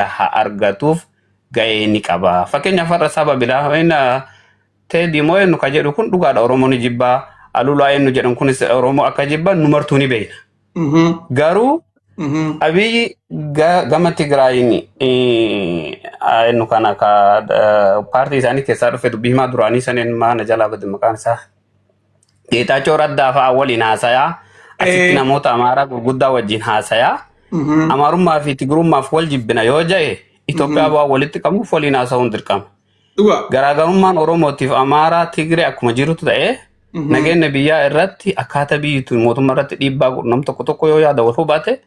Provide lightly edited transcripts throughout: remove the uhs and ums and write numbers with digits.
haa argatuuf ga'ee ni qaba. Fakkeenyaaf har'a saba biraa inni Teedii moo eenyu ka jedhu kun dhugaadha, Oromoo ni jibbaa. Alulaa eenyu jedhan kunis Oromoo akka jibban nu martuu ni beekna. Garuu Abiyyi gama Tigraayin eenyu kana ka paartii isaanii keessaa dhufe, dubbii himaa duraanii saniin maana jalaa bade maqaan isaa. Geetaachoo Raddaa fa'aa waliin haasayaa. Asitti namoota Amaaraa gurguddaa wajjin haasayaa. Amaarummaa fi Tigrummaaf wal jibbina yoo jedhe, Itoophiyaa waan walitti qabnuuf waliin haasa'uun dirqama. Garaagarummaan Oromootiif Amaaraa, Tigree akkuma jirutu ta'ee, nageenya biyyaa irratti akkaataa biyyi tun mootummaa irratti dhiibbaa godhu nam tokko tokko yoo yaada wal hubate,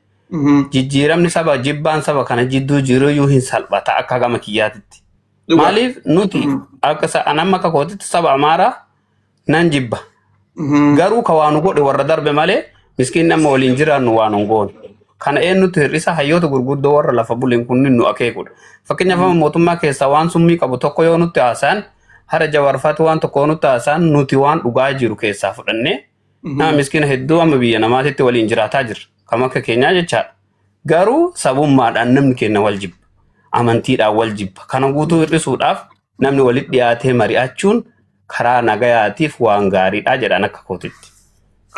jijjiiramni saba jibbaan saba kana jidduu jiruyyuu hin salphata akka gama kiyyaatitti. Maaliif nuti akka anamma akka kootitti saba Amaaraa nan jibba. Garuu ka waan godhe warra darbe malee miskiin nama waliin jiraannu waan hin goone. Kana eenyutu hir'isa? Hayyoota gurguddoo warra lafa buleen kunniin nu akeekudha. Fakkeenyaaf amma mootummaa keessaa waan summii qabu tokko yoo nutti haasa'an, hara Jawaarfaatti waan tokko yoo nutti haasa'an, nuti waan dhugaa jiru keessaa fudhannee nama miskiina hedduu amma biyya namaatitti waliin jiraataa jirra. Kam akka keenyaa jechaadha. Garuu sabummaadhaan namni keenya wal jibba. Amantiidhaan wal jibba. Kana guutuu hir'isuudhaaf namni walitti dhiyaatee mari'achuun karaa nagayaatiif waan gaariidha jedhan akka kootitti.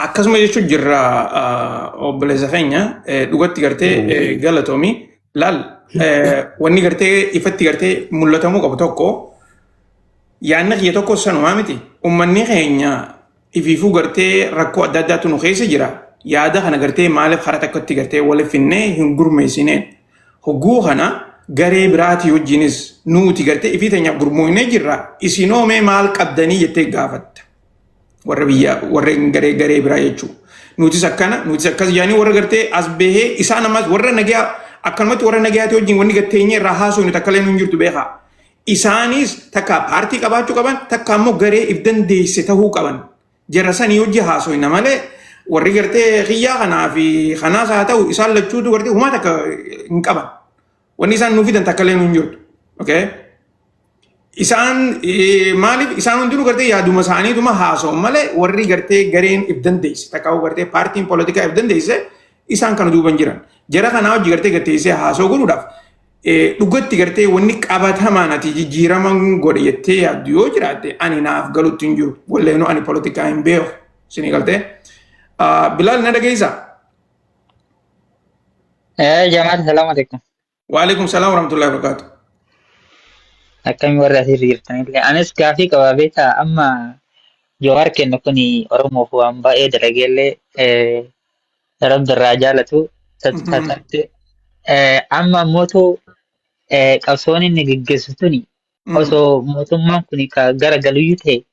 Akkasuma jechuun jirra, obboleessa keenya, dhugatti gartee galatoomi. Laal, wanni gartee ifatti gartee mul'atamuu qabu tokko, yaadni kiyya tokko sanumaa miti. Uummanni keenya ifiifuu gartee rakkoo adda addaatu nu keessa jira. Yaada kana gartee maaliif karaa tokkotti gartee waliif finnee hin gurmeessineen? Hogguu kana garee biraatii wajjinis nuti gartee ifii teenyaaf gurmuunee jirra. Isinoo mee maal qabdanii jettee gaafatta. Warra biyya warreen garee biraa jechuudha. Nutis akkana, nutis akkas jedhanii warra gartee as bahee isaan ammas warra nagayaa akkanumatti warra nagayaati wajjin wanni gatteenyee irraa haasofnu takka illee nu hin jirtu, beekaa. Isaanis takka paartii qabaachuu qaban, takka ammoo garee if dandeesse tahuu qaban. Jara sanii hojii haasofna malee warri gartee kiyyaa kanaa fi kanaas haa ta'u, isaan lachuutu gartee humaa takka hin qaban. Wanni isaan nu fidan takka illee nu hin jirtu. Okay? Isaan maaliif isaan hundinuu gartee yaaduma isaaniituma haasa'u malee, warri gartee gareen if dandeesse takka gartee paartiin poolitikaa if dandeesse isaan kana duuban jiran. Jara kanaa hojii gartee gatteessee haasa'u godhuudhaaf dhugatti gartee wanni qabatamaan ati jijjiirama godhe jettee yaaddu yoo jiraatte, ani naaf galutti hin jiru. Walleenuu ani poolitikaa hin beeku. Isinii galtee? Bilaal, na dhageessaa? Jamaal, salaam alaikum. Waalaikum salaam warahmatullahi wabarakatuh. Akkami warri asirra jirtanillee. Anis gaafii qabaa, beektaa, amma Jawaar kennu kun Oromoof waan baay'ee dalageellee, Rabbi irraa jaalatu tatte. Amma ammootu qabsoon inni geggeessu tuni osoo mootummaan kun gara galuyyuu ta'e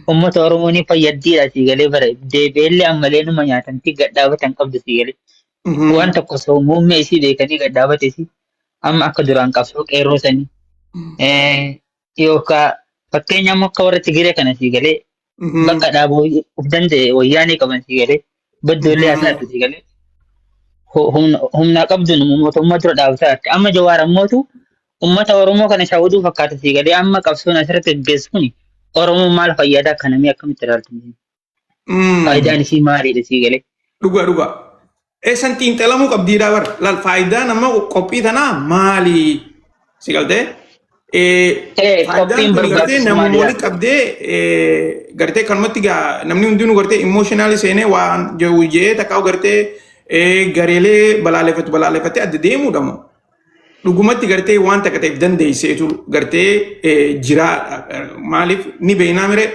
uummata Oromoo ni fayyaddiidha sii galee, bara deebi'ellee ammallee numa nyaatamti, gad dhaabatan qabdu sii galee. Waan tokko osoo muummee isii beekanii gad dhaabate isii amma akka duraan qabsoo qeerroo sanii yookaan fakkeenya amma akka warra Tigiree kana sii galee, bakka dhaabuu of danda'e wayyaanee qaban sii galee, baddoollee hasaatu sii galee, humna qabduun mootummaa dura dhaabbataa jirti. Amma Jawaar ammootu uummata Oromoo kana shawwaduu fakkaata sii galee. Amma qabsoon asirratti gaggeessu kun Oromoo maal fayyada? Akkanamii akkamitti ilaaltu? Faayidaan isii maalidha sii galee? Dhugaa dhugaa. Eessan xiinxalamuu qabdiidhaa bara. Laal, faayidaan amma qophii tanaa maali? Si galtee? Faayidaan Qophiin kun gartee barbaachisu namuma maalidha? walitti qabdee gartee kanumatti gaa namni hundinuu gartee emotional seenee waan jedhu jedhee takka gartee gareelee balaaleffatu balaaleffatee adda deemuudha moo? Dhugumatti gartee waan takka ta'eef dandeesseetu gartee jiraadha. Maaliif ni beeknaa mire,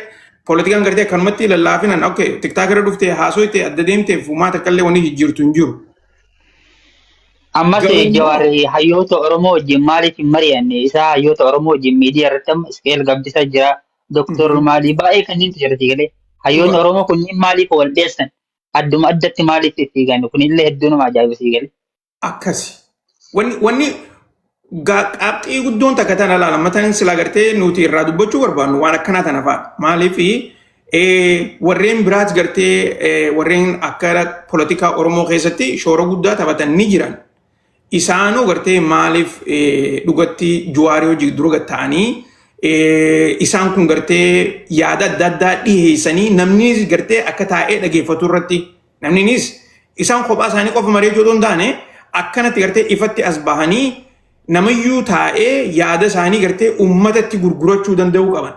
poolitikaan gartee akkanumatti lallaafinan okay TikTok irra dhuftee haasoo adda deemteef uumaa takka illee wanni jijjiirtu hin jiru. Ammas Garuu immoo Jawaar hayyoota Oromoo wajjin maaliif hin mari'anne? Isaa hayyoota Oromoo wajjin miidiyaa irratti amma Isqeel Gabbisaa jira, Doktor maalii baay'ee kanneentu jira sii galee. Hayyoonni Oromoo kunniin maaliif wal dheessan? Adduma addatti maaliif fiigan? Kunillee hedduu nama ajaa'iba sii galee. Akkasi. Wanni qabxii guddoon takka tana laala mataan silaa gartee nuti irraa dubbachuu barbaannu waan akkanaa tana fa'aadha. Maaliif warreen biraas gartee warreen akka poolitikaa Oromoo keessatti shoora guddaa taphatan ni jiran. Isaanuu gartee maaliif dhugatti Juwaarii hojii dura ta'anii isaan kun gartee yaada adda addaa dhiheessanii, namni gartee akka taa'ee dhageeffatu irratti namninis isaan kophaa isaanii qofa mari'achuu otoo hin taane, akkanatti gartee ifatti as bahanii Namayyuu taa'ee yaada isaanii gartee uummatatti gurgurachuu danda'uu qaban.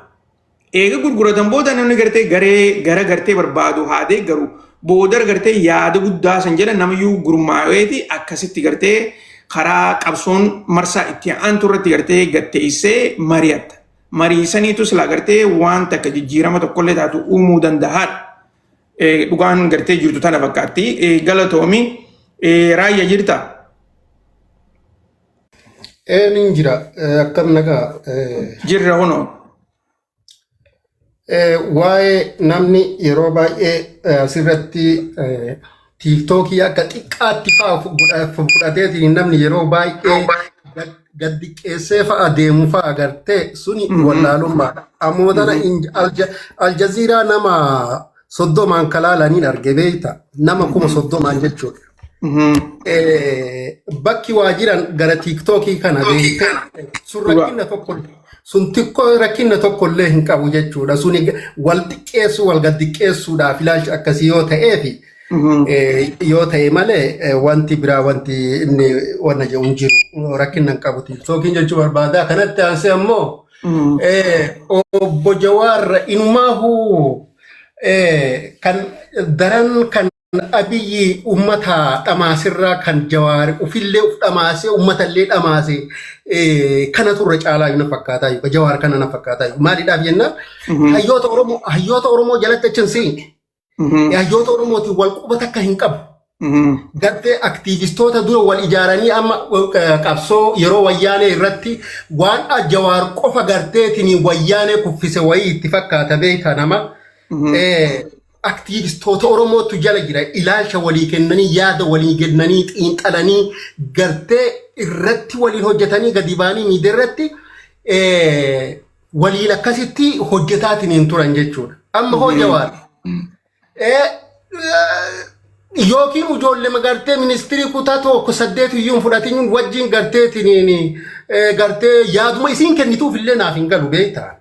Eega gurguratan booda namni gartee garee gara gartee barbaadu haa deeggaru. Booda gartee yaada guddaa san jedha namayyuu gurmaa'eeti akkasitti gartee karaa qabsoon marsaa itti aantu irratti gartee gatteessee mari'atta. Mariisaniitu silaa gartee waan takka jijjiirama tokkollee taatu uumuu danda'aadha. Dhugaan gartee jirtu tana fakkaatti. Galatoomi, Raayyaa, jirta? Nin jira. Akkam nagaa? Jirra hunoo. Waa'ee namni yeroo baay'ee asirratti TikTokii akka xiqqaatti fa'aa fudhateetiin namni yeroo baay'ee gad diqqeessee fa'a deemu fa'a agartee, suni wallaalummaadha. Ammoo tana Aljaziiraa nama 30n kalaalaniin arge, beekta, nama 30,000 jechuudha. Bakki waa jiran gara TikTokii kana beekte, sun rakkina tokko, sun xiqqoo rakkina tokko illee hin qabu jechuudha. Suni wal xiqqeessuu, wal gad xiqqeessuudhaaf ilaalcha akkasii yoo ta'eefi yoo ta'e malee, wanti biraa wanti inni wanna jedhu hin jiru, rakkina hin qabu TikTokiin jechuu barbaada. Kanatti aansee ammoo obbo Jawaar inumaahuu kan daran kan Abiyyi ummata dhamaasirraa kan Jawaar ufillee uf dhamaasee ummatallee dhamaase kanatu irra caalaa na fakkaataa jiru. Jawaar kana na fakkaataa jiru. Maaliidhaaf jennaan, hayyoota Oromoo jalatti achi hin seene. Hayyoota Oromootiin wal quba takka hin qabu. Gartee aktiivistoota dura wal ijaaranii amma qabsoo yeroo Wayyaanee irratti waan Jawaar qofa garteetiin Wayyaanee kuffise wayii itti fakkaata, beektaa nama. Aktiivistoota Oromootu jala jira. Ilaalcha walii kennanii, yaada walii kennanii, xiinxalanii, gartee irratti waliin hojjetanii, gadi ba'anii miidiyaa irratti waliin akkasitti hojjetaatiin hin turan jechuudha. Amma hoo Jawaar yookiin ijoollee gartee ministirii kutaa tokko saddeet iyyuu hin fudhatin wajjin garteetiin gartee yaaduma isiin kennituuf illee naaf hin galu, beektaa.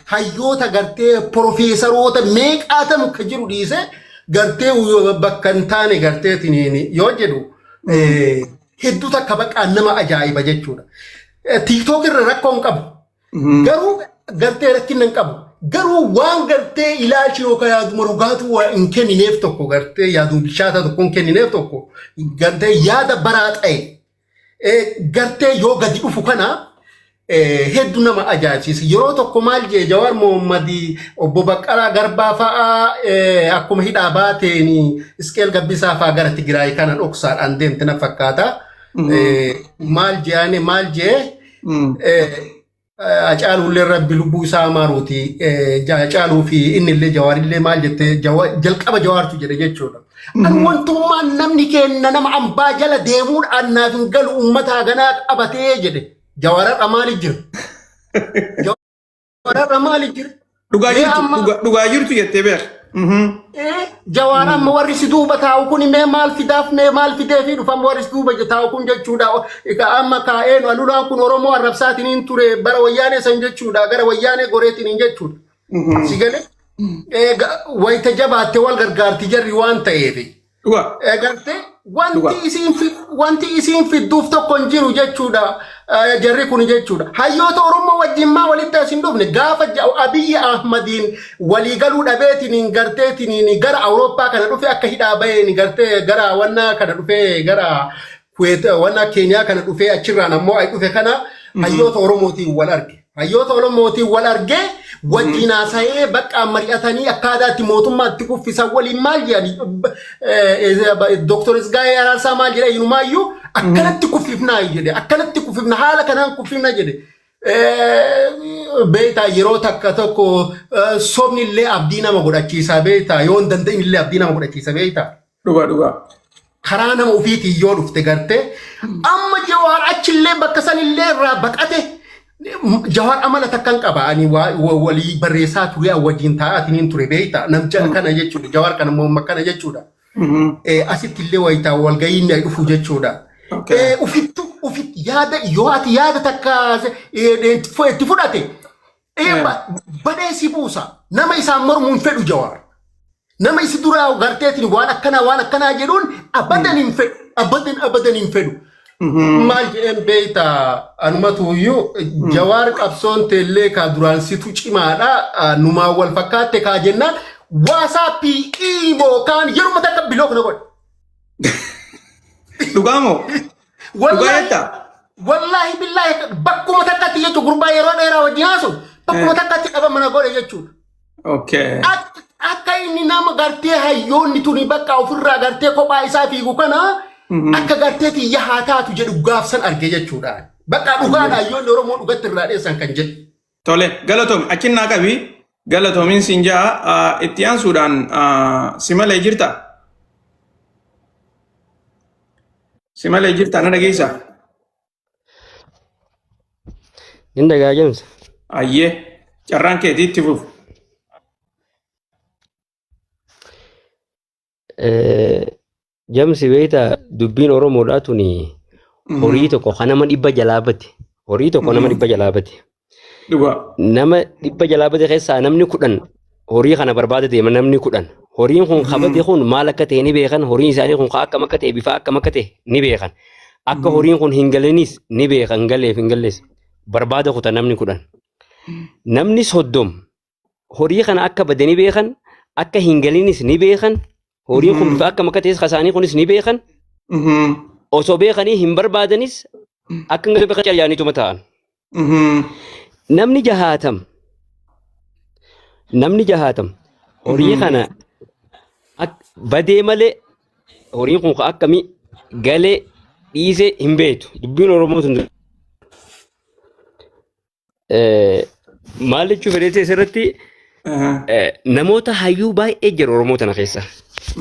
Hayyoota gartee profeesaroota meeqaatam ka jiru dhiise gartee bakka hin taane garteetiin yoo jedhu hedduu takka baqaan nama ajaa'iba jechuudha. TikTok irra rakkoo hin qabu. Garuu gartee rakkina hin qabu. Garuu waan gartee ilaalchi yookaan yaaduma dhugaatu waa hin kennineef tokko, gartee yaaduma bilchaataa tokko hin kennineef tokko, gartee yaada baraa ta'e gartee yoo gadi dhufu kana hedduu nama ajaa'ibsiisa. Yeroo tokko maal jee Jawaar Mohammad, obbo Baqqalaa Garbaa fa'aa akkuma hidhaa baateen Isqeel Gabbisaa fa'aa gara Tigraay kana dhoksaadhaan deemte na fakkaata. Maal je'ane, maal jee, Hacaaluullee Rabbi lubbuu isaa amaaruuti. Hacaaluu fi inni illee Jawaarillee maal jette, jalqaba Jawaartu jedhe jechuudha. An wantummaan namni kenna nama ambaa jala deemuudhaan naaf hin galu, uummata haganaa qabatee jedhe. Jawaararra maali jira? Jawaararra maali jira? Dhugaa jirtu, dhugaa jirtu jettee beek. Jawaar amma warri si duuba taa'u kun mee maal fidaaf, mee maal fidee fi dhufan warri si duuba taa'u kun jechuudha. Amma kaa'een Alulaan kun Oromoo arrabsaatiin ture bara Wayyaanee san jechuudha. Gara Wayyaanee goreetiin jechuudha. Si galee wayita jabaatte wal gargaarti jarri waan ta'eef. Gartee wanti isiin fidduuf tokko hin jiru jechuudha. Jarri kun jechuudha. Hayyoota Oromoo wajjin maa walitti as hin dhufne? Gaafa Abiyyi Ahmadiin waliigaluu dhabeetiin garteetiin gara Awurooppaa kana dhufe, akka hidhaa baheen gartee gara wanna kana dhufee, gara Kuweet wanna Keeniyaa kana dhufee, achirraan ammoo ay dhufe kana hayyoota Oromootiin wal arge. Hayyoota Oromootiin wal argee wajjin haasa'ee bakka mari'atanii akkaataa itti mootummaa itti kuffisan waliin maal jedhani, Dooktor Isgaa'ee Araarsaa maal jedhe, inumaayyuu akkanatti kuffifnaa jedhe, akkanatti kuffifna, haala kanaan kuffifna jedhe. Beektaa, yeroo takka tokko sobni illee abdii nama godhachiisa, beektaa, yoo hin danda'in illee abdii nama godhachiisa, beektaa. Dhugaa dhugaa. Karaa nama ofiitiin yoo dhufte gartee, amma Jawaar achillee bakka sanillee irraa baqate. Jawaar amala takkan qaba, ani walii barreessaa ture, wajjin taa'aatiin ture, beektaa, namicha kana jechuudha, Jawaar kana morma kana jechuudha. Asitti illee wayitaa walga'iin dhufu jechuudha. Ufittu ufitti yaada, yoo ati yaada takka itti fudhate badhee si buusa, nama isaan mormuun fedhu Jawaar. Nama isi duraa garteetiin waan akkanaa waan akkanaa jedhuun abadan hin fedhu. Abadan abadan hin fedhu. Maal jedheen beeyta, anumatu iyyuu Jawaar qabsoon teellee kaa duraan situ cimaadha, numaan wal fakkaatte kaa jennaan WhatsAppii, imo kaan yeruma takka block na godhe. Dhugaa moo? Dhugaa Wallaahi jettaa? Wallaahi billaahi, bakkuma takkatti jechuun gurbaa yeroo dheeraa wajjin haasu bakkuma takkatti qabama na godhe jechuudha. Akka inni nama gartee hayyoonni tuni bakka ofirraa gartee kophaa isaa fiigu kana akka gartee xiyya haa taatu jedhu gaafsan arge jechuudha. Bakka dhugaadha, hayyoonni Oromoo dhugatti irraa dheessan kan jedhu. Tole, galatoom, achi naa qabi. Galatoomiin siin ja'a. Itti aansuudhaan si malee jirta? Si malee jirta, na dhageessaa? Nin dhagaa, James. Ayyee, carraan keetii, itti fufu. James, beektaa, dubbiin Oromoodhaa tuni horii tokko kan nama 100 jalaa bate. Horii tokko nama 100 jalaa bate. Nama 100 jalaa bate keessaa namni 10 horii kana barbaada deema, namni 10. Horiin kun kabate kun maal akka ta'e ni beekan. Horiin isaanii kun akkam akka ta'e, bifa akkam akka ta'e ni beekan. Akka horiin kun hin galinis ni beekan, galeef hin gallees. Barbaada kuta namni 10. Namni 30 horii kana akka bade ni beekan, akka hin galinis ni beekan, horiin kun bifa akkam akka ta'es kasaanii kunis ni beekan. Osoo beekanii hin barbaadanis, akka hin beekan calyaaniituma ta'an. Namni 60 horii kana badee malee horiin kun akkamii galee dhiisee hin beektu. Dubbiin Oromoo tun maal jechuu fedheeti asirratti, namoota hayyuu baay'ee jiru Oromoo tana keessa.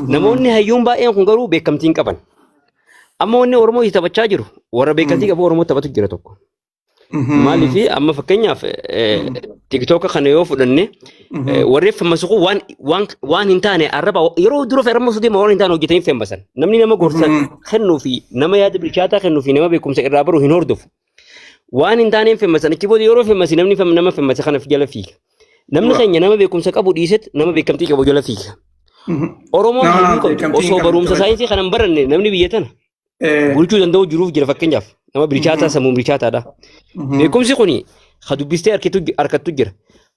Namoonni hayyuun baay'een kun garuu beekamtii hin qaban. Amma wanni Oromoo itti taphachaa jiru warra beekamtii qabu Oromoo taphatu jira tokko. Maaliif, amma fakkeenyaaf TikToka kana yoo fudhanne, warri fammasu kun waan hin taane arraba yeroo dura arraba osoo deema waan hin taane hojjetanii fammasan. Namni nama gorsa kennuu fi nama yaada bilchaataa kennuu fi nama beekumsa irraa baru hin hordofu. Waan hin taaneen fammasan, achi booda yeroo fammasi namni nama fammase kana jala fiiga. Namni keenya nama beekumsa qabu dhiiset nama beekamtii qabu jala fiiga. Oromoon Nama hayyuu qabdu beekamtii hin osoo qabne barumsa tola. saayinsii kana hin baranne namni biyya tana bulchuu danda'u jiruuf jira, fakkeenyaaf nama bilchaataa, sammuu bilchaataadha. Beekumsi kuni ka dubbistee argattu jira.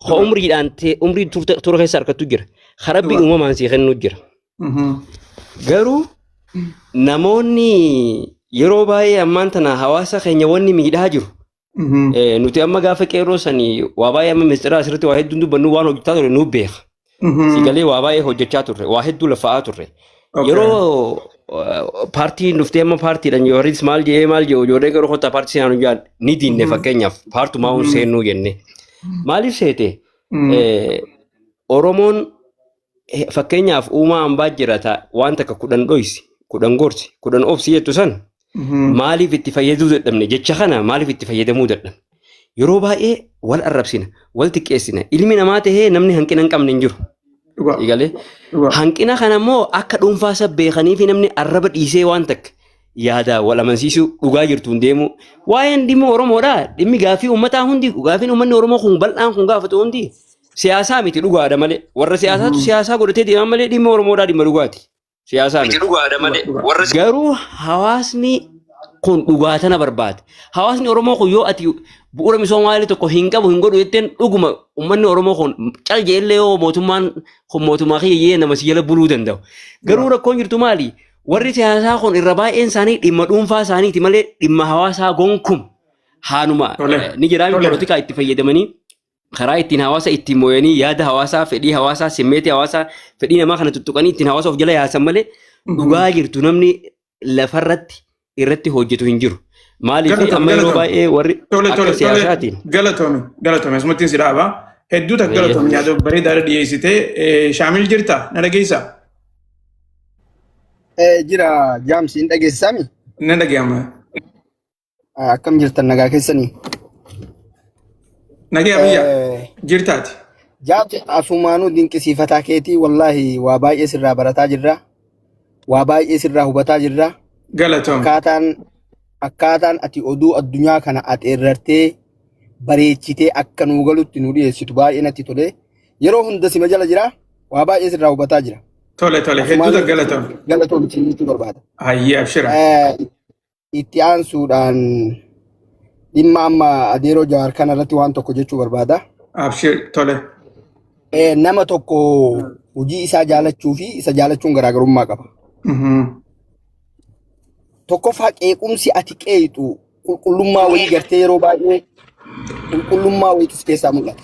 Ka umriidhaan umrii ture keessa argattu jira. Ka Rabbi uumamaan sii kennu jira. Garuu namoonni yeroo baay'ee ammaan tana hawaasa keenya wanni miidhaa jiru. Nuti amma gaafa qeerroo sanii waa baay'ee amma ministeera asirratti waa hedduun dubbannu, waan hojjechaa ture nuuf beeka. Sigalee waa baay'ee hojjechaa turre, waa hedduu lafa'aa turre. Yeroo paartiin dhuftee amma paartiidhaan yooris maal jedhee maal jedhu ijoollee garuu kottaa paartii seenaa nu jaan ni diinne, fakkeenyaaf paartumaa hun seennuu jenne. Maaliif seete, Oromoon fakkeenyaaf uumaa hambaa jira, waan takka 10 dhoysi, 10 gorsi, 10 obsi jettu san maaliif itti fayyaduu dadhabne? Jecha kana maaliif itti fayyadamuu dadhabne? Yeroo baay'ee wal arrabsina, wal xiqqeessina. Ilmi namaa tahee namni hanqina hin qabne hin jiru. Egalee hanqina kana immoo akka dhuunfaa isa beekanii fi namni arraba dhiisee waan takka yaada wal amansiisuu, dhugaa jirtuun deemu. Waa'een dhimma Oromoodha. Dhimmi gaaffii uummataa hundi, gaaffiin uummanni Oromoo kun bal'aan kun gaafatu hundi siyaasaa miti, dhugaadha malee. Warra siyaasaatu siyaasaa godhatee deeman malee dhimma Oromoodhaa dhimma dhugaati. Siyaasaa miti. Dhugaadha malee. Warra garuu hawaasni kun dhugaa tana barbaada. Hawaasni Oromoo kun yoo ati bu'uura misoomaa tokko hin qabu hin godhu jetteen, dhuguma uummanni Oromoo kun cal jeellee yoo mootummaan kun mootummaa kiyya jee nama si jala buluu danda'u. Garuu rakkoon jirtu maali? Warri siyaasaa kun irra baay'een isaanii dhimma dhuunfaa isaaniiti malee dhimma hawaasaa gonkum haanuma ni jiraa. Polotikaa itti fayyadamanii karaa ittiin hawaasa ittiin mooyanii, yaada hawaasaa, fedhii hawaasaa, simmeetii hawaasaa, fedhii namaa kana tuttuqanii ittiin hawaasa of jala yaasan malee dhugaa jirtu namni lafarratti irratti hojjetu hin jiru. Maaliif, amma yeroo baay'ee warri akka siyaasaatiin. Galatoomi, galatoomi, asumattiin si dhaaba. Hedduu takka galatoomi, yaada bareedaa dhiyeessitee. Shaamil, jirta, na dhageessaa? Jira jaamsi, hin dhageessisaami? Na dhaga'ama. Akkam jirtan, nagaa keessanii? Nagaya biyya jirtaati. Jaamsi, asumaanuu dinqisiifataa keetii, wallaahi waa baay'ee sirraa barataa jirra. Waa baay'ee sirraa hubataa jirra. Galatoomi. Akkaataan ati oduu addunyaa kana axeerrartee bareechitee akka nuu galutti nu dhiyeessitu baay'ee natti tole. Yeroo hunda sima jala jira. Waa baay'ee sirraa hubataa jira. Tole tole, hedduu takka galatoomi. Galatoomi jechuu barbaada. Hayyee, abshira. Itti aansuudhaan dhimma amma adeeroo Jawaar kana irratti waan tokko jechuu barbaada. Abshir, tole. Nama tokko hojii isaa jaalachuu fi isa jaalachuun garaagarummaa qaba. Tokkoffaa, qeequmsi ati qeeyxu qulqullummaa wayii gartee yeroo baay'ee qulqullummaa wayiitu si keessaa mul'ata.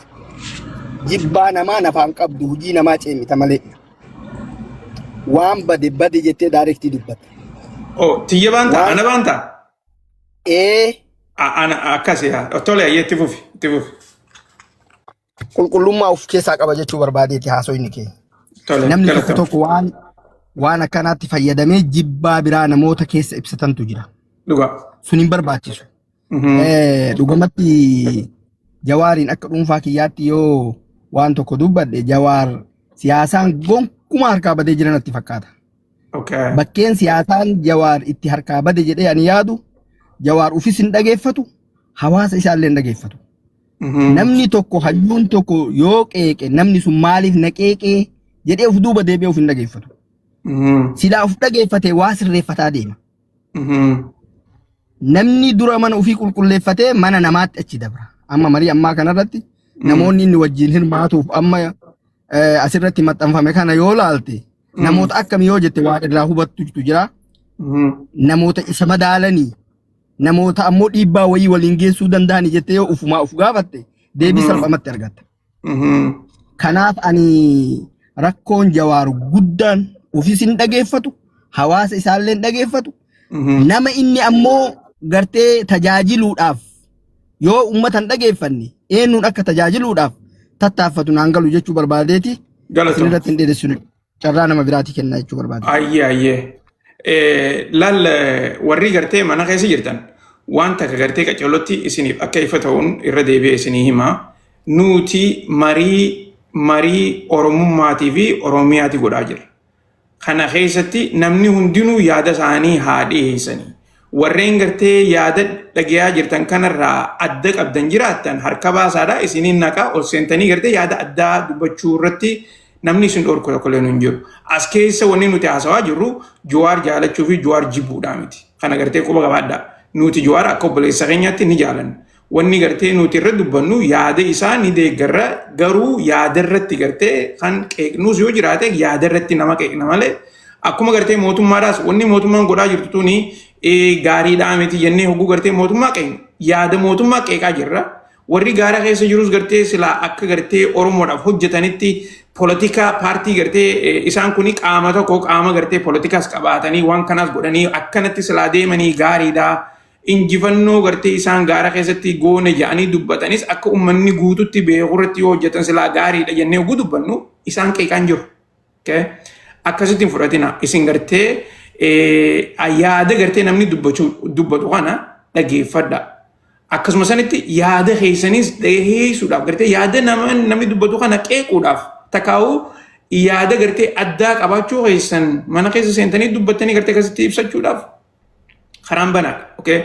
Jibbaa namaa nafaan qabdu, hojii namaa ceemita malee. Waan bade bade jettee direct dubbatta. Oh, tiyya baantaa? Waan Ana baantaa? Ee. Ana akkasi haa. Tole, ayyee, itti fufi, itti fufi. Qulqullummaa of keessaa qaba jechuu barbaadeeti haasoyni kee. Tole, Namni tokko galatoomi. tokko waan akkanaatti fayyadamee jibbaa biraa namoota keessa ibsatantu jira. Dhugaa. Sun hin barbaachisu. Dhugumatti Jawaariin akka dhuunfaa kiyyaatti yoo waan tokko dubbadhe, Jawaar siyaasaan gonkumaa harkaa badee jira natti fakkaata. Bakkeen siyaasaan Jawaar itti harkaa bade jedhee ani yaadu, Jawaar ufis hin dhageeffatu, hawaasa isaallee hin dhageeffatu. Namni tokko, hayyuun tokko yoo qeeqe, namni sun maaliif na qeeqee jedhee of duuba deebi'ee of hin dhageeffatu. Silaa of dhageeffate waa sirreeffataa deema. Namni dura mana ofii qulqulleeffatee mana namaatti achi dabra. Amma marii ammaa kanarratti namoonni inni wajjin hirmaatuuf amma asirratti maxxanfame kana yoo laalte, namoota akkamii yoo jette waan irraa hubattutu jira. Namoota isa madaalanii, namoota ammoo dhiibbaa wayii waliin geessuu danda'anii jettee yoo ufumaa of gaafatte, deebii salphamatti argatta. Kanaaf ani rakkoon Jawaar guddaan ofis hin dhageeffatu, hawaasa isaallee hin dhageeffatu. Nama inni ammoo gartee tajaajiluudhaaf, yoo uummata hin dhageeffanne eenyuun akka tajaajiluudhaaf tattaaffatu naan galu jechuu barbaadeeti. Isin Galatoom. irratti hin dheeressinu, carraa nama biraatii kennaa jechuu barbaade. Ayyee. Laal, warri gartee mana keessa jirtan waan takka gartee qaceellotti isiniif akka ifa ta'uun irra deebi'ee isinii hima. Nuti marii Oromummaatii fi Oromiyaati godhaa jirra. Kana keessatti namni hundinuu yaada isaanii haa dhiyeessanii. Warreen gartee yaada dhagayaa jirtan kanarraa adda qabdan jiraattan harka baasaadha, isiniin naqaa, ol seentanii gartee yaada addaa dubbachuu irratti namni isin dhorku tokko illee hin jiru. As keessa wanni nuti haasawaa jirru Jawaar jaalachuu fi Jawaar jibbuudhaa miti. Kana gartee quba qabaadhaa. Nuti Jawaar akka obboleessa keenyaatti ni jaalanna. Wanni gartee nuti irra dubbannu yaada isaa ni deeggarra, garuu yaada irratti gartee kan qeeqnus yoo jiraate yaada irratti nama qeeqna malee, akkuma gartee mootummaadhaas wanni mootummaan godhaa jirtu tuni gaariidhaa miti jennee hogguu gartee mootummaa qeeqnu yaada mootummaa qeeqaa jirra. Warri gaara keessa jirus gartee silaa akka gartee Oromoodhaaf hojjetanitti poolitikaa paartii gartee isaan kuni qaama tokko qaama gartee poolitikaas qabaatanii waan kanaas godhanii akkanatti silaa deemanii gaariidha. Injifannoo gartee isaan gaara keessatti goone jedhanii dubbatanis akka uummanni guututti beeku irratti yoo hojjetan silaa gaariidha jennee oguu dubbannu isaan qeeqaan jiru. Akkasitti hin fudhatina. Isin gartee yaada gartee namni dubbatu kana dhageeffadha. Akkasuma sanitti yaada keessanis dhiyeessuudhaaf, gartee yaada namni dubbatu kana qeequudhaaf, takkaa'uu yaada gartee addaa qabaachuu keessan mana keessa seentanii dubbattanii gartee akkasitti ibsachuudhaaf karaan banaadha. Okay?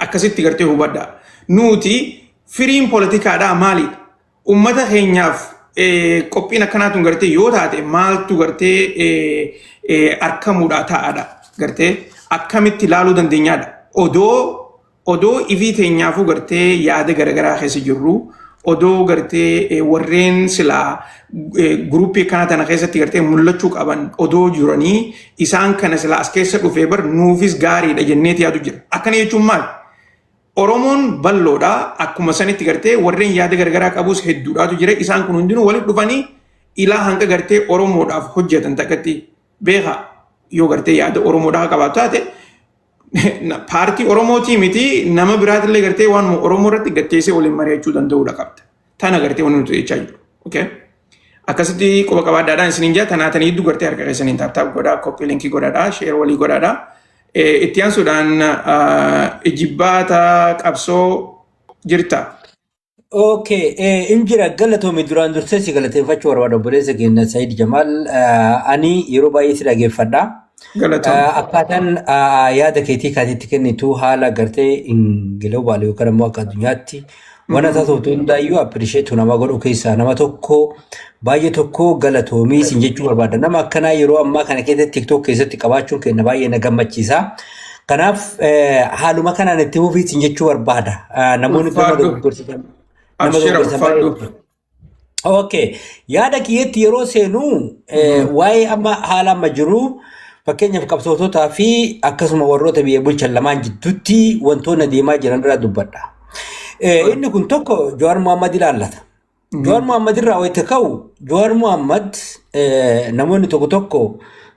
Akkasitti gartee hubadhaa. Nuti firiin poolitikaadhaa maalidha? Uummata keenyaaf qophiin akkanaatu gartee yoo taate maaltu gartee argamuudha ta'aadha. Gartee akkamitti ilaaluu dandeenyaadha. Odoo ifii teenyaafuu gartee yaada garaagaraa keessa jirru, odoo gartee warreen silaa guruppii akkanaa tana keessatti gartee mul'achuu qaban odoo jiranii, isaan kana silaa as keessa dhufee bar nuufis gaariidha jenneeti yaadu jira. Akkana jechuun maal? Oromoon bal'oodha. Akkuma sanitti gartee warreen yaada garaagaraa qabus hedduudhaatu jira. Isaan kun hundinuu walitti dhufanii ilaa hanga gartee Oromoodhaaf hojjetan takkatti beeka, yoo gartee yaada Oromoodhaa qabaatu taate, paartii Oromootii miti, nama biraatillee gartee waan Oromoo irratti gatteessee waliin mari'achuu danda'uudha qabda. Tana gartee wanti nuti jechaa jiru. Okay? Akkasitti quba qabaadhaadhaan isiniin jaa. Tanaatanii hedduu gartee harka keessaniin tap tap godhaa, copy link godhaadhaa, share walii godhaadhaa. Itti aansuudhaan ijibbaata qabsoo jirta. Okay, injira, galatoomi. Duraan dursee si galateeffachuu barbaada, obboleessa keenya Said Jamaal. Ani yeroo baay'ee si dhageeffadha. Galatoom. Akkaataan yaada keetii kaatitti kennitu haala gartee global yookaan immoo akka addunyaatti waan taatu hundaayyuu appreciate nama godhu keessaa nama tokko. Baay'ee tokko galatoomii sin jechuu barbaada. Nama akkanaa yeroo ammaa kana keessatti TikTok keessatti qabaachuun keenya baay'ee na gammachiisa. Kanaaf haaluma kanaan itti fufiitiin jechuu barbaada. Namoonni nama Ulfaadhu. dogoggorsiisan nama Abshira dogoggorsiisan ulfaadhu. baay'eetu jira. Okay. Yaada kiyyetti yeroo seenu waa'ee amma haala amma jiru fakkeenyaaf qabsoototaa fi akkasuma warroota biyya bulchan lamaan jidduutti wantoonni deemaa jiran irraa dubbadha. Inni kun tokko Jawaar Mohammad ilaallata. Jawaar Mohammad irraa wayita ka'u Jawaar Mohammad namoonni tokko tokko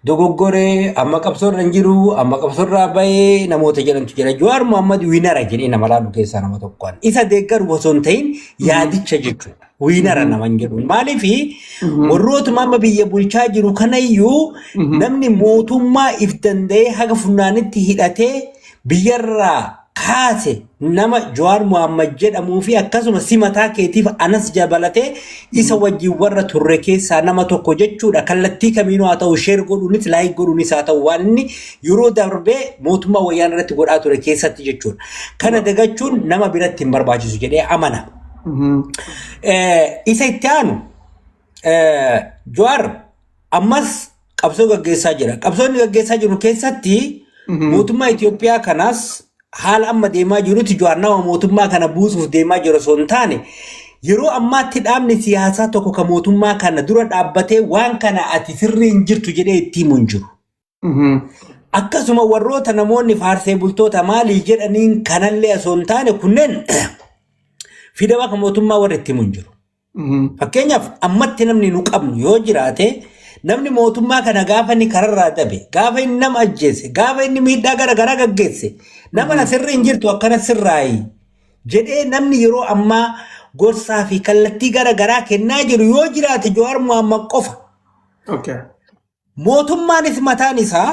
dogoggoree amma qabsoorra hin jiru amma qabsoorraa bahee namoota jedhantu jira. Jawaar Mohammad winner jedhee nama laalu keessaa nama tokko. Isa deeggaru osoo hin ta'in yaadicha jechuudha. Winner nama hin jedhu. Maaliif warrootuma amma biyya bulchaa jiru kanayyuu namni mootummaa if danda'ee haga funnaanitti hidhatee biyyarraa kaase nama Jawaar Mohammad jedhamuu fi akkasuma si mataa keetiif anas jabalatee isa wajjin warra turre keessaa nama tokko jechuudha. Kallattii kamiinuu haa ta'u share godhuunis like godhuunis haa ta'u waan inni yeroo darbee mootummaa wayyaan irratti godhaa ture keessatti jechuudha. Kana dagachuun nama biratti hin barbaachisu jedhee amana. Isa itti aanu Jawaar ammas qabsoo gaggeessaa jira. Qabsoo inni gaggeessaa jiru keessatti mootummaa Itoophiyaa kanaas haala amma deemaa jirutti Jawaar nama mootummaa kana buusuuf deemaa jiru osoo hin taane yeroo ammaatti dhaabni siyaasaa tokko kan mootummaa kana dura dhaabbatee waan kana ati sirrii hin jirtu jedhee itti himu hin jiru. Akkasuma warroota namoonni faarsee bultoota maalii jedhaniin kanallee osoo hin taane kunneen fidama kan mootummaa warra itti himu hin jiru. Fakkeenyaaf ammatti namni nu qabnu yoo jiraate namni mootummaa kana gaafa inni kararraa dabe, gaafa inni nama ajjeese, gaafa inni miidhaa gara garaa gaggeesse, nama na sirrii hin jirtu akkana sirraayi jedhee namni yeroo ammaa gorsaa fi kallattii gara garaa kennaa jiru yoo jiraate Jawaar Mohammad qofa. Mootummaanis mataan isaa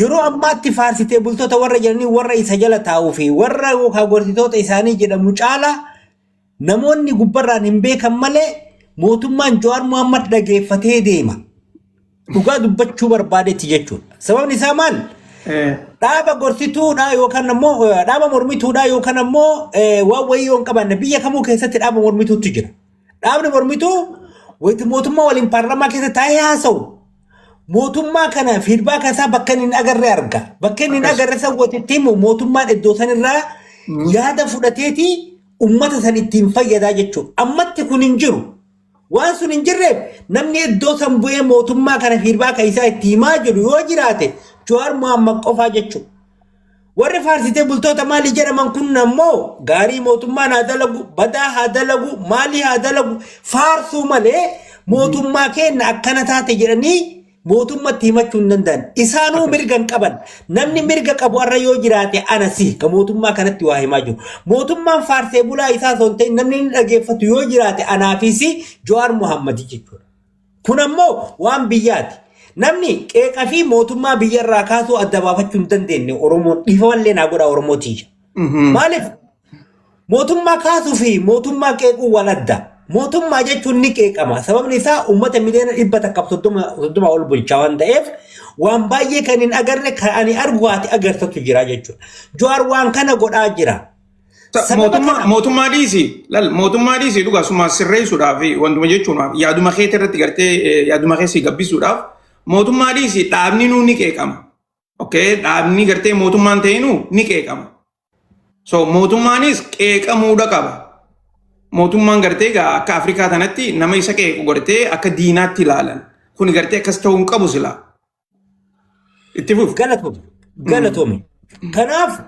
yeroo ammaatti faarsitee bultoota warra jedhanii warra isa jala taa'uu fi warra yookaan gorsitoota isaanii jedhamu caalaa namoonni gubbarraan hin beekan malee mootummaan Jawaar Mohammad dhageeffatee deema. Dhugaa dubbachuu barbaadetti jechuudha. Sababni isaa maal? Dhaaba gorsituudha yookaan ammoo dhaaba mormituudha yookaan ammoo waan wayii yoo hin qabaanne biyya kamuu keessatti dhaaba mormituutu jira. Dhaabni mormituu wayita mootummaa waliin paarlaamaa keessa taa'ee haasa'u. Mootummaa kana feedback isaa bakka inni hin agarre arga. Bakka inni hin agarre san walitti himu mootummaan iddoo sanirraa yaada fudhateeti ummata san ittiin fayyadaa jechuudha. Ammatti kun hin jiru. Waan sun hin jirreef namni iddoo san bu'ee mootummaa kana feedback isaa itti himaa jiru yoo jiraate Jawaar Mohammad qofaa jechuudha. Warri faarsitee bultoota maalii jedhaman kun ammoo gaarii mootummaan haa dalagu, badaa haa dalagu, maalii haa dalagu faarsuu malee mootummaa keenya akkana taate jedhanii mootummatti himachuu hin danda'an. Isaanuu mirga hin qaban. Namni mirga qabu har'a yoo jiraate ana si ka mootummaa kanatti waa himaa jiru. Mootummaan faarsee bulaa isaa osoo hin ta'in namni inni dhageeffatu yoo jiraate anaa fi si Jawaar Mohammad jechuudha. Kun ammoo waan biyyaati. Namni qeeqa fi mootummaa biyyarraa kaasuu adda baafachuu hin dandeenye Oromoon dhiifamallee naa godha Oromoo tiyya. Maaliif mootummaa kaasuu fi mootummaa qeequu wal adda. Mootummaa jechuun ni qeeqama. Sababni isaa uummata miliyoona 130 ol bulchaa waan ta'eef waan baay'ee kan hin agarre kan ani argu ati agartatu jira jechuudha. Jawaar waan kana godhaa jira. Sababa Mootummaa kana mootummaa dhiisi lal mootummaa dhiisi dhugaa suma sirreessuudhaaf wantuma jechuun yaaduma keetii irratti gartee yaaduma keessi gabbisuudhaaf mootummaa dhiisi dhaabni nuu ni qeeqama. Okay, dhaabni gartee mootummaan ta'inuu ni qeeqama. So mootummaanis qeeqamuudha qaba. Mootummaan gartee egaa akka Afrikaa tanatti nama isa qeequ gartee akka diinaatti ilaalan. Kuni gartee akkas ta'uu hin qabu silaa. Itti fufi. Galatoomi. Galatoomi. Kanaaf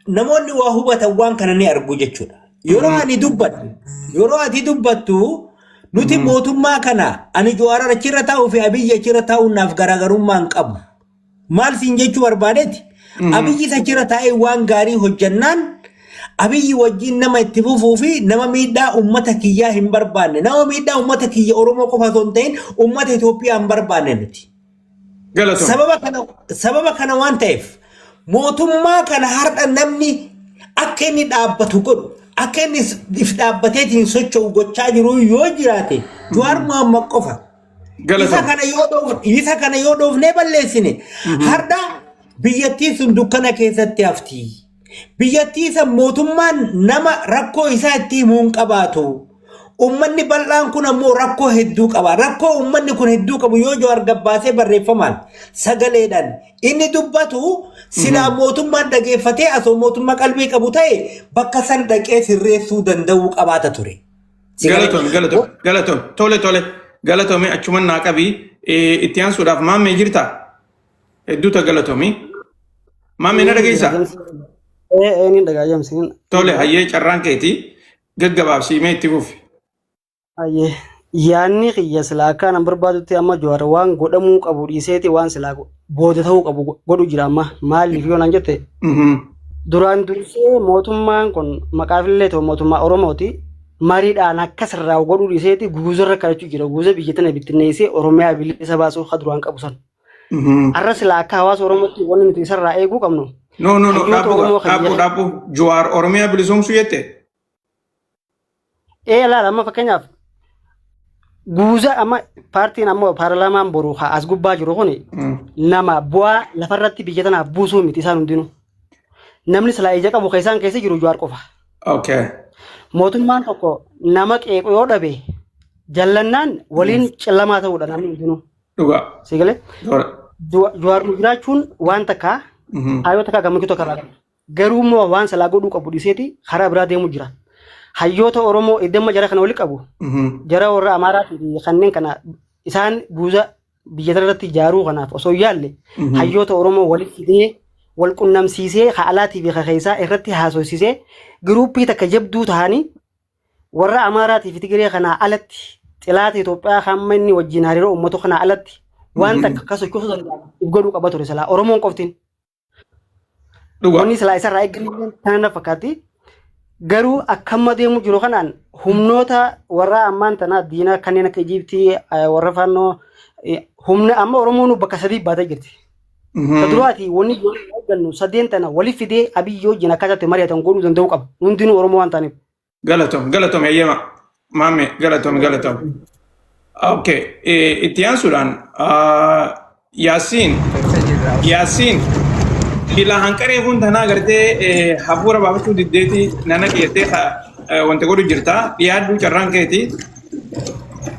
namoonni waa hubatan waan kana ni argu jechuudha. Yeroo ani dubbadhu, yeroo ati dubbattu nuti mootummaa kana ani Jawaar achirra taa'uu fi Abiyyi achirra taa'uun naaf garaagarummaa hin qabu. Maal siin jechuu barbaadeeti? Abiyyi achirra taa'ee waan gaarii hojjannaan Abiyyi wajjin nama itti fufuu fi nama miidhaa uummata kiyyaa hin barbaanne. Nama miidhaa uummata kiyya Oromoo qofa osoo hin ta'in uummata Itoophiyaa hin barbaanne nuti. Galatoom. Sababa kana waan ta'eef mootummaa kana har'a namni akka inni dhaabbatu godhu akka inni if dhaabbateetiin socho'u gochaa jiru yoo jiraate Jawaar Mohammad qofa. Isa Galatoom. kana yoo isa kana yoo dhoofnee balleessine har'a biyyattiin sun dukkana keessatti hafti. Biyyattii san mootummaan nama rakkoo isaa itti himuu hin qabaatu. Uummanni bal'aan kun ammoo rakkoo hedduu qaba. Rakkoo uummanni kun hedduu qabu yoo Jawaar gabbaasee barreeffamaan sagaleedhaan inni dubbatu silaa mootummaan dhageeffatee asoo mootummaa qalbii qabu ta'e bakka san dhaqee sirreessuu danda'uu qabaata ture. Si galee? Galatoom, galatoom, galatoom. Tole, tole. Galatoomii achuman naa qabii. Itti aansuudhaaf Maammee jirtaa? Hedduuta galatoomii. Maammee na dhageessaa? Ee, ni dhagaayamsiin. Tole, hayyee, carraan keetii gaggabaabsiimee itti fufi. Hayyee, yaanni kiyya silaa akka anan barbaadutti amma Jawaar waan godhamuu qabu dhiiseeti waan silaa booda ta'uu qabu godhu jira amma. Maaliif yoo naan jette, duraan dursee mootummaan kun maqaafillee ta'u mootummaa Oromooti, mariidhaan akka sirraa godhuu dhiiseeti guuzarra kadhachuu jira. Guuza biyya tana bittinneessee Oromiyaa bilisa baasuu ka duraan qabu san. Har'a silaa akka hawaasa Oromootti wanni nuti isarraa eeguu qabnu No, no, no, hayyoota dhaabbuu Oromoo kan dhaabbuu biyya dhaabbuu. Jawaar Oromiyaa bilisoomsuu jette? Ee, laala, amma fakkeenyaaf guuza amma paartiin amma paarlaamaan boru haa as gubbaa jiru kun nama bu'aa lafarratti biyya tanaaf buusuu miti isaan hundinuu. Namni silaa ija qabu keessaan keessa jiru Jawaar qofa. Mootummaan tokko nama qeequ yoo dhabe jallannaan waliin cillamaa ta'uudha namni hundinuu. Si galee? Dora. Jawaar nu jiraachuun waan takka haayoo takka gammachuu takka irraa qaba. Garuu immoo waan silaa godhuu qabu dhiiseeti karaa biraa deemu jira. Hayyoota Oromoo iddamma jara kana wali qabu, jara warra Amaaraa fi kanneen kana isaan guuza biyya tana irratti ijaaruu kanaaf osoo hin yaalle, hayyoota Oromoo walitti fidee wal qunnamsiisee, ka alaatii fi ka keessaa irratti haasofsiisee, giruuppii takka jabduu ta'anii warra Amaaraatii fi Tigiree kanaa alatti, xilaata Itoophiyaa hamma inni wajjin hariiroo uummatu kanaa alatti waan takka akka sochoosuu danda'an if godhuu qaba ture silaa Oromoon qoftiin. Wanni silaa isarraa eeggannu kana na fakkaatti. Garuu akkamma deemu jiru kanaan humnoota warra ammaan tanaa diinaa kanneen akka Ijiiptii, warra faannoo, humna amma Oromoon bakka sadii baatee jirti. Ta duraati wanni ijoolleen eeggannu sadeen tana wali fidee Abiyyi wajjin akkaataa mari'atan godhuu danda'uu qaba. Hundinuu Oromoo waan ta'aniif. Galatoom, galatoom, eeyyama. Maamme, galatoom, galatoom. Okay, itti aansuudhaan Yaasiin, Yaasiin, ilaa hanqaree kun tanaa gartee hafuura baafachuu diddeeti nana dhiyettee wanta godhu jirta. Dhiyaadhu, carraan keeti.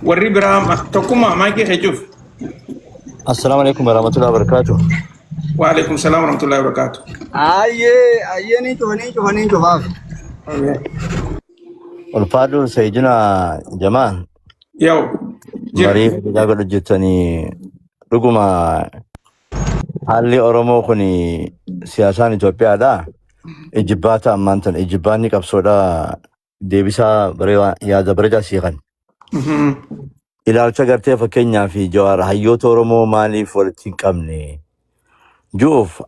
Warri biraa tokkummaa maayikii kee cuuf. Assalamu alaikum warahmatullahi wabarakatuh. Wa alaikum salaam warahmatullahi wabarakatuh. Ayyee, ayyee, ni cufa, ni cufa, ni cufaaf. Ulfaadhu Sayyidina Jamaa. Yaw. Jira. Marii bareedaa godhu jettanii, dhuguma haalli Oromoo kun siyaasaan Itoophiyaadha. Ijibbaata ammaan tana ijibbaanni qabsoodha, deebisaa bareedaa, yaada bareedaa siiqan. Ilaalcha gartee fakkeenyaa fi Jawaar hayyoota Oromoo maaliif walitti hin qabne ju'uuf,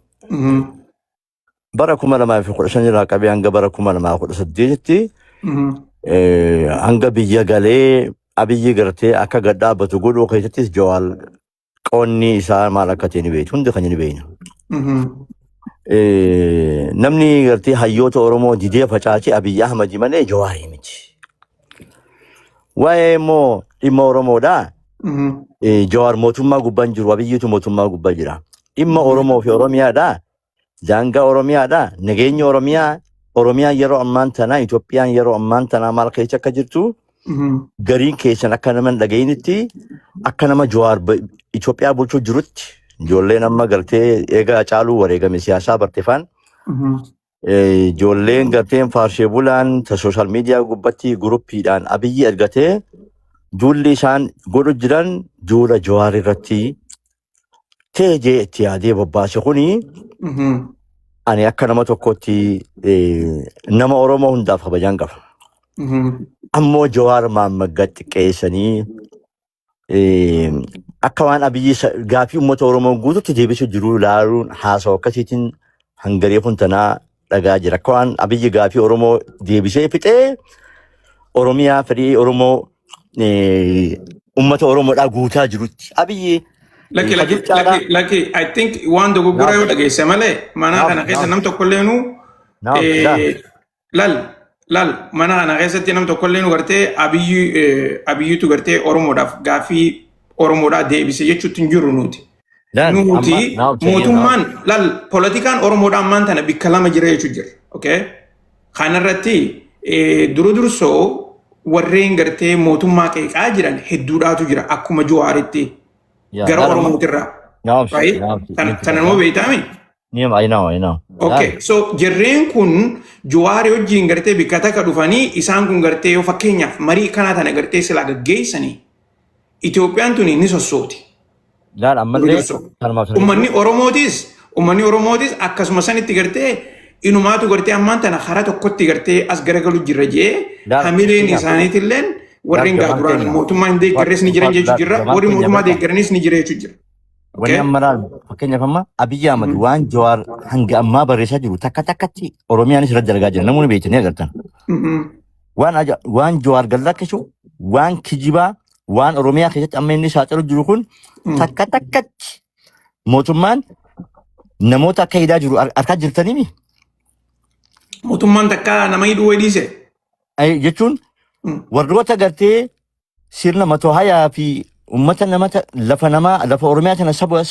bara 2015 irraa qabee hanga bara 2018tti hanga biyya galee Abiyyi gartee akka gad dhaabbatu godhuu keessattis Jawaar qoonni isaa maal akka ta'e ni beektu, hundi keenya ni beekna. Namni gartee hayyoota Oromoo didee facaasee Abiyyi Ahmad malee Jawaarii miti. Waa'ee immoo dhimma Oromoodhaa, Jawaar mootummaa gubbaa hin jiru, Abiyyiitu mootummaa gubbaa jira. Dhimma Oromoo fi Oromiyaadhaa, daangaa Oromiyaadhaa, nageenya Oromiyaa, Oromiyaan yeroo ammaan tanaa, Itoophiyaan yeroo ammaan tanaa maal keessa akka jirtu gariin keessan akka nama hin dhaga'initti, akka nama Jawaar Itoophiyaa bulchuu jirutti, ijoolleen amma gartee eega Caaluu wareegame siyaasaa bartefaan ijoolleen garteen faarsee bulaan ta social media gubbatti guruppiidhaan Abiyyi ergatee duulli isaan godhu jiran duula Jawaar irratti ta'e jee itti yaadee bobbaase kuni, ani akka nama tokkotti nama Oromoo hundaaf kabajaan qaba. Ammoo Jawaar Mahammad gad xiqqeessanii akka waan Abiyyi gaafii uummata Oromoo guututti deebisuu jiru ilaaluun haasawaa akkasiitiin hangaree kun tanaa dhagaa jira. Akka waan Abiyyi gaafii Oromoo deebisee fixee Oromiyaa fedhii Oromoo uummata Oromoodhaa guutaa jirutti. Abiyyi Lakki, lakki, hajuu caalaa lakki, lakki, I think waan dogoggora yoo naaf dhageesse malee mana naaf kana keessa naaf nam tokkolleenu naaf laa lal lal mana kana keessatti nam tokkolleenu gartee Abiyyi Abiyyitu gartee Oromoodhaaf gaaffii Oromoodhaa deebise jechuutti hin jirru nuti. Laal amma Nuti naaf ta'ee naaf mootummaan lal politikaan Oromoodhaa ammaan tana bikka lama jira jechuu jira. Okay? Kanarratti dura dursoo Warreen gartee mootummaa qeeqaa jiran hedduudhaatu jira akkuma Jawaaritti Yaa gara laal amma Oromootirraa. naamsi Right? naamsi Tana numa beektaami? Ni I know, I know. Okay, Laal so jarreen kun Jawaari wajjin gartee bikka takka dhufanii isaan kun gartee yoo fakkeenyaaf marii kanaa tana gartee silaa gaggeessanii, Itoophiyaan tuni ni sossooti. Laal ammallee Durso. kanumaaf sana Uummanni Oromootis akkasuma sanitti gartee inumaatu gartee ammaan tana karaa tokkotti gartee as garagalu jirra jee Laal hamileen fakkeenyaaf isaaniitilleen laal warreen gaa Jawaar duraan keenya mootummaa hin deeggarres ni jiran jechuu laal jirra, Jawaar warri keenya mootummaa beekaa. deeggaranis ni jira jechuu jira. Wanni Okay? amma laal fakkeenyaaf amma Abiyyi Ahmad waan Jawaar hanga ammaa barreessaa jiru takka takkatti Oromiyaanis irratti dalagaa jira, namoonni beektanii agartan. Waan Jawaar gallakkisu, waan kijibaa, waan Oromiyaa keessatti amma inni saaxilu jiru kun takka takkatti mootummaan namoota akka hidhaa jiru argaa jirtanii. Mootummaan takka nama hidhuu wayii dhiise. Jechuun warroota gartee sirna matoo hayaa fi uummata namata lafa namaa, lafa Oromiyaa tana saba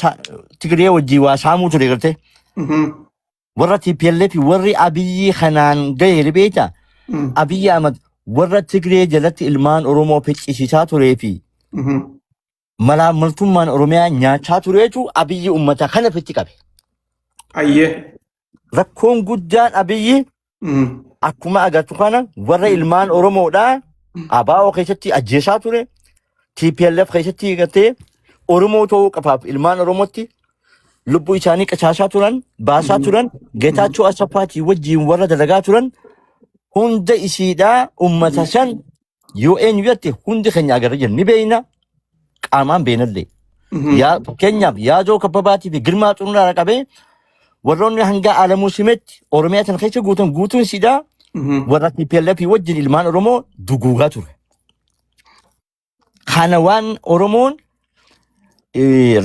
Tigree wajjii waa saamuu ture gartee warra TPLF, warri Abiyyi kanaan gahe beektaa, Abiyyi Ahmad warra Tigree jalatti ilmaan Oromoo ficcisiisaa turee fi malaammaltummaan Oromiyaa nyaachaa tureetu Abiyyi uummata kana fitti qabe. Rakkoon guddaan Abiyyi akkuma agartu kana warra ilmaan Oromoodhaa ABO keessatti ajjeesaa ture. TPLF keessatti gartee Oromoo ta'uu qofaaf ilmaan Oromootti lubbuu isaanii qicaasaa turan, baasaa turan, Geetaachoo Asaffaatii wajjin warra dalagaa turan hunda isiidhaa uummata san yoo eenyu jette hundi keenya agarra jirra, ni beeyna, qaamaan beeynallee. Yaa fakkeenyaaf Yaazoo Kabbabaatii fi Girmaa Xurunaa qabee warroonni hanga Alamuu Simetti Oromiyaa sana keessa guutan guutuun isiidhaa warra TPLF wajjin ilmaan Oromoo duguugaa ture. Kana waan Oromoon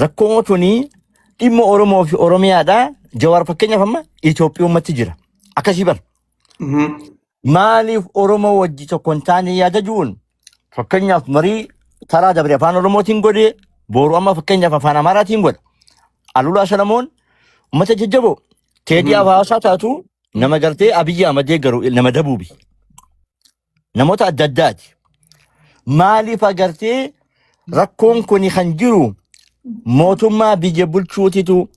rakkoo tuni dhimma Oromoo fi Oromiyaadha. Jawaar fakkeenyaaf amma Itoophiyummatti jira. Akkasii bara. Maaliif Oromoo wajji tokko hin taane yaada jiruun fakkeenyaaf marii taraa dabre afaan Oromootiin godhee booru amma fakkeenyaaf afaan Amaaraatiin godha. Alulaa Salamoon uummata jajjaboo Teedii hawaasaa taatu nama gartee Abiyyi Ahmad deeggaru nama dabuubi. Namoota adda addaati. Maaliif agartee rakkoon kun kan jiru mootummaa biyya bulchuutitu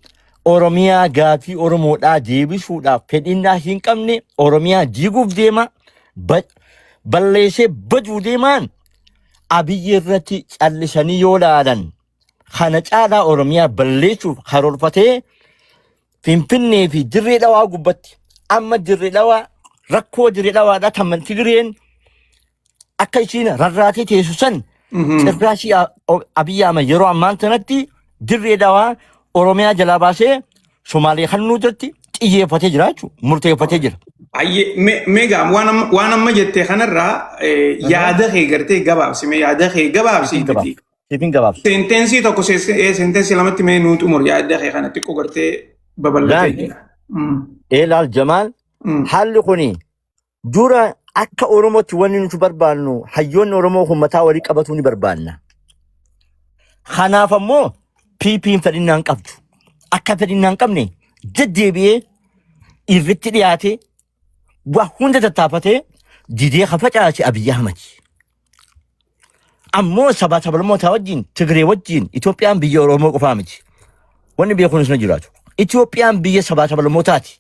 Oromiyaa gaafii Oromoodhaa deebisuudhaaf fedhinnaa hin qabne, Oromiyaa diiguuf deema, balleessee baduu deemaan Abiyyi irratti callisanii yoo laalan kana caalaa Oromiyaa balleessuuf karoorfatee Finfinnee fi Dirree Dhawaa gubbatti amma Dirree Dhawaa rakkoo Dirree Dhawaadhaa kan Tigreen akka isiin rarraatee teessu san cirraashii Abiyyi Ahmad yeroo ammaan tanatti Dirree Dhawaa Oromiyaa jalaa baasee Somaalee kannuu irratti xiyyeeffatee jira jechuudha. Murteeffatee jira. Ayyee, mee gaa waan amma jette kanarraa yaada kee gartee gabaabsi, mee yaada kee gabaabsi. Siifin gabaabsa. Siifin gabaabsa. Sentence tokko, sentence lamatti mee nuu xumur, yaada kee kana xiqqoo gartee babal'atee Laal. jira. Eelaal Jamaal, haalli kuni dura akka Oromootti wanni nuti barbaannu hayyoonni Oromoo kun mataa walii qabatuu ni barbaanna. Kanaaf ammoo PP'n fedhinnaa hin qabdu. Akka fedhinnaa hin qabne deddeebi'ee irratti dhiyaatee waa hunda tattaafatee didee ka facaase Abiyyi Ahmad. Ammoo sabaa sablammootaa wajjin, Tigree wajjin Itoophiyaan biyya Oromoo qofaa miti. Wanni beekuun isna jiraatu. Itoophiyaan biyya sabaa sablammootaati.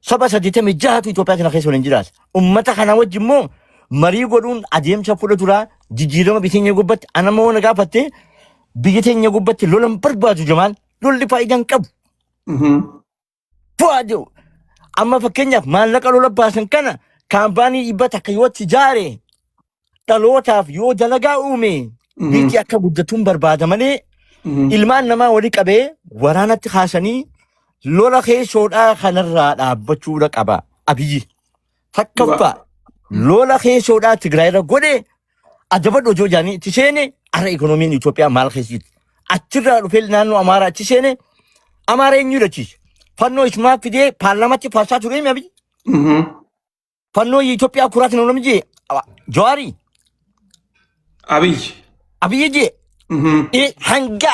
Saba 86tu Itoophiyaa kana keessa waliin jiraata. Uummata kana wajjin immoo marii godhuun adeemsa fuula duraa jijjiirama biyya teenya gubbatti anama waan gaafatte biyya teenya gubbatti lola hin barbaadu Jamaal. Lolli faayidaa hin qabu. Bu'aa jiru. Amma fakkeenyaaf maallaqa lola baasan kana kaampaanii 100 yoo itti ijaare, dhalootaaf yoo dalagaa uume, biyyi akka guddatuun barbaada malee ilmaan namaa walii qabee waraanatti kaasanii lola keessoodhaa kanarraa dhaabbachuudha qaba Abiyyi. Takkaffaa lola keessoodhaa Tigraay irra godhe adabadhu hojii jaanii itti seene, har'a ikoonomiin Itoophiyaa maal keessa jirti? Achirraa dhufee naannoo Amaaraa achi seene, Amaara eenyu hidhachiise? Fannoo isumaa fidee paarlaamaatti faarsaa ture himi Abiyyi. Fannoo Itoophiyaa kuraatiin oolame jee Jawaarii. Abiyyi. Abiyyi jee. Hanga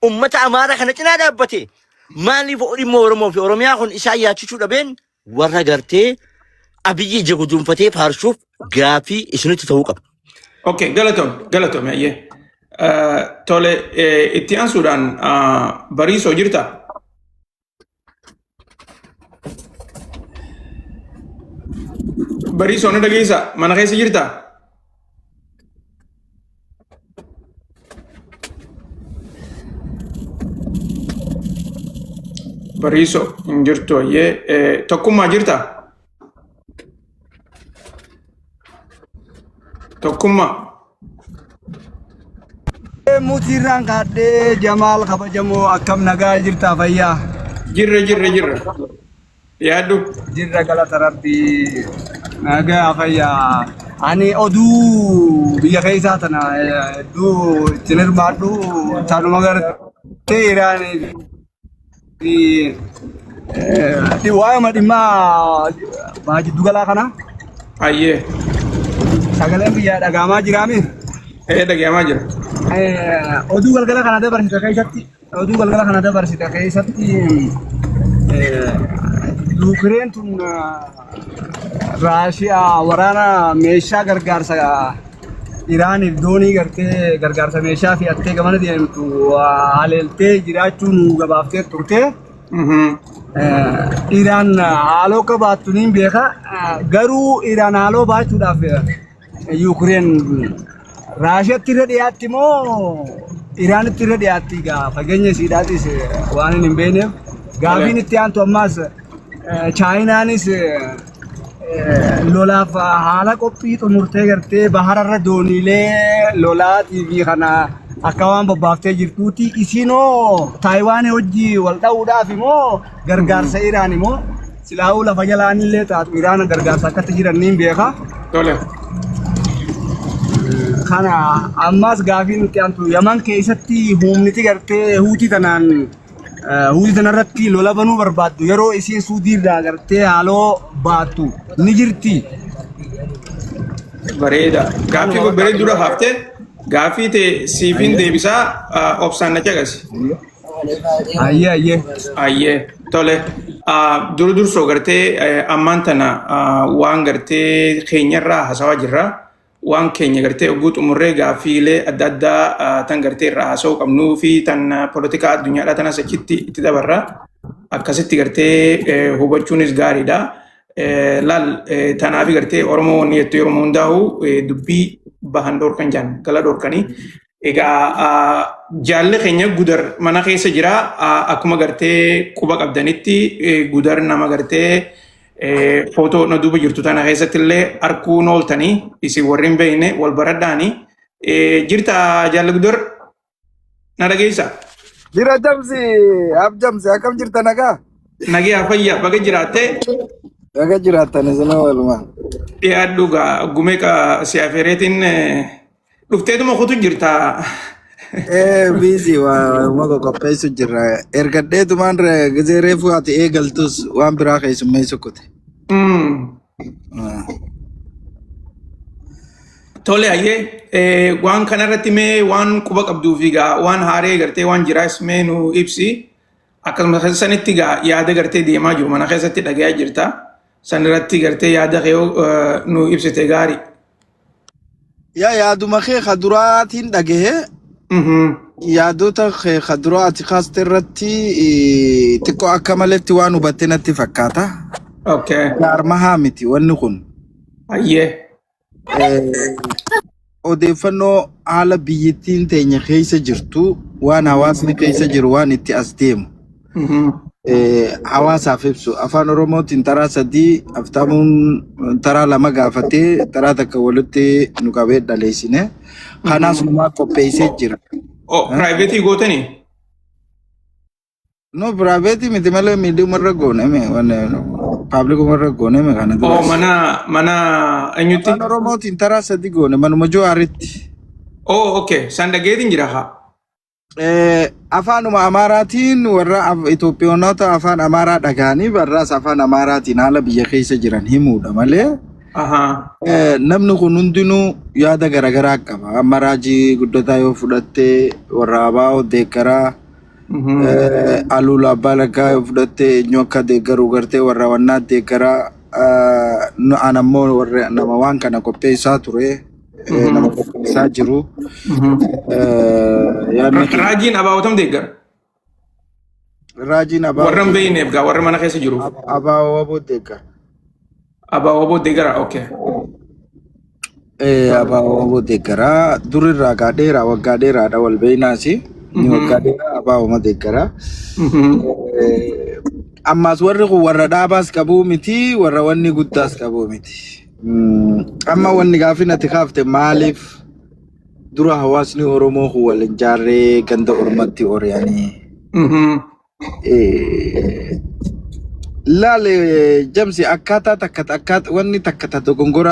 ummata Amaaraa kana cinaa dhaabbate maaliif dhimma Oromoo fi Oromiyaa kun isaan yaachisuu dhabeen warra gartee Abiyyi ija guduunfatee faarsuuf Gaafii isinitti ta'uu qaba. Okay, galatoom, galatoom ayyee. Tole, itti aansuudhaan Bariisoo jirta? Bariisoo, na dhageessa? Mana keessa jirta? Bariisoo hin jirtu ayyee. Tokkummaa jirta? Tokkummaa. Mutiirraan kaadhee Jamaal kabajamoo, akkam nagaa jirtaa, fayyaa? Jirra, jirra, jirra. Yaaddu. Jirra, galata rabbii, nagaa fayyaa. Ani oduu biyya keessaa tana hedduu ittiin hirmaadhu, tanuma gartee Iraanii fi waa'ee dhimma jiddu galaa kana. Ayyee. Sagaleen biyyaa dhagahamaa jiraami. Ee, dhagahamaa jira. Oduu galgala kana dabarsite keessatti, oduu galgala kana dabarsite keessatti, Yuukireen tun Raashiyaa waraana meeshaa gargaarsa Iraaniif doonii gartee gargaarsa meeshaa fe'attee gamana deemtu haleeltee jiraachuu nu gabaaftee turte. Iraan haaloo akka baattu niin beeka. Garuu Iraan haaloo baachuudhaaf Yuukireen Raashiyaatti irra dhiyaatti moo Iraanitti irra dhiyaatti egaa fageenya isiidhaatis waan hin beekneef. Gaafiin itti aantu ammaas, Chaayinaanis lolaaf haala qophii xumurtee gartee bahararra dooniilee lolaatii fi kana akka waan bobbaaftee jirtuuti. Isinoo Taayiwaan hojii wal dha'uudhaaf immoo gargaarsa Iraan immoo silaa'uu lafa jalaanillee taatu Iraan gargaarsa akkatti jiran niin beeka. Tole. Kana ammas gaafiin itti aantu, Yaman keessatti humniti gartee Huutii tanaan Huutii tanarratti lola banuu barbaaddu yeroo isiin Suudiirraa gartee haaloo baattu ni jirti. Bareeda. Gaaffii babbareedduudha haaftee gaaffii ta'e siifin deebisaa, obsaan na caqasi. Ayyee, ayyee. Ayyee, tole. Dura dursoo gartee ammaan tana waan gartee keenyarraa haasawaa jirra. Waan keenya gartee oguu xumurree gaaffiilee adda addaa tan gartee irraa haasa'uu qabnuu fi tan poolitikaa addunyaadhaa tanas achitti itti dabarra. Akkasitti gartee hubachuunis gaariidha. Laal, tanaafi gartee Oromoo wanni jettu yeroo hundaa'u dubbii bahan dhoorkan jaan gala dhoorkanii. Egaa jaalli keenya Gudar mana keessa jira. Akkuma gartee quba qabdanitti Gudar nama gartee footoo na duuba jirtu tana keessatti illee arguun ooltanii, isin warri hin beekne wal baradhaanii. Jirta jaalli Gudar, na dhageessa? Jira Jamsi, ab Jamsi, akkam jirta, nagaa? Nagaa fayyaa, baga jiraattee. Baga jiraattan isin walumaa. Dhiyaadhu gaa, gumee si afeereetiin dhufteetuma kutu jirta. Ee, busy waanuma qopheessu jirra. Ergadheetumaan gizee reefu ati eegaltus waan biraa keessummeessu kute. Tole, ayyee, waan kanarratti mee waan quba qabduu fi gaa waan haaree gartee waan jiraas mee nu ibsi. Akkasuma sanitti gaa yaada gartee deemaa jiru mana keessatti dhagayaa jirta. Sanirratti gartee yaada kee nu ibsite gaarii. Yaa, yaaduma kee ka duraatiin dhagahe, yaadota kee ka duraa ati kaaste irratti xiqqoo akka maletti waan hubatte natti fakkaata. Jaarmahaa miti wanni kun. Ayyee. Odeeffannoo haala biyyattiin teenya keessa jirtu, waan hawaasni keessa jiru, waan itti as deemu hawaasaaf ibsu afaan Oromootiin taraa sadii aftaamuun taraa lama gaafatee taraa takka walitti nu qabee dhaleessine. Kanaas numaa qopheessee jira. Oh, private gootanii? No, private miti malee miidiyaa goone, public irra goone kana Oh, duras. mana eenyutti? Afaan Oromootiin taraa sadi goone manuma Jawaaritti. Oh, okay. San dhageetiin jira haa. Afaanuma Amaaraatiin warra Itoophiyaanota afaan Amaaraa dhaga'anii warraas afaan Amaaraatiin haala biyya keessa jiran himuudha malee. Namni kun hundinuu yaada garaagaraa qaba. Amma Raajii Guddataa yoo fudhatte warra ABO deeggaraa. Aluula Abbaa Laggaa yoo fudhatte eenyu akka deeggaru gartee warra wannaa deeggaraa. An ammoo warra nama waan kana qopheessaa ture, nama qopheessaa jiru. Yaadni kiyya Raajiin abaa'otam deeggara. Raajiin Warra hin abaa'oo beekneef gaa warra mana keessa jiruuf. Abaa'oo waboo deeggara. Abaa'oo waboo deeggara okay. Abaa'oo waboo deeggara. Durirraa gaa dheeraa waggaa dheeraadha wal beeynaasi. Inni waggaa dheeraa abaa'ooma deeggara. Ammaas warri kun warra dhaabaas qabuu miti warra wanni guddaas qabuu miti. Amma wanni gaafii ati kaafte maaliif dura hawaasni Oromoo kun wal hin jaarree ganda ormatti ori'anii? Laale jamsi akkaataa takka akkaataa wanni takka ta dogongoraa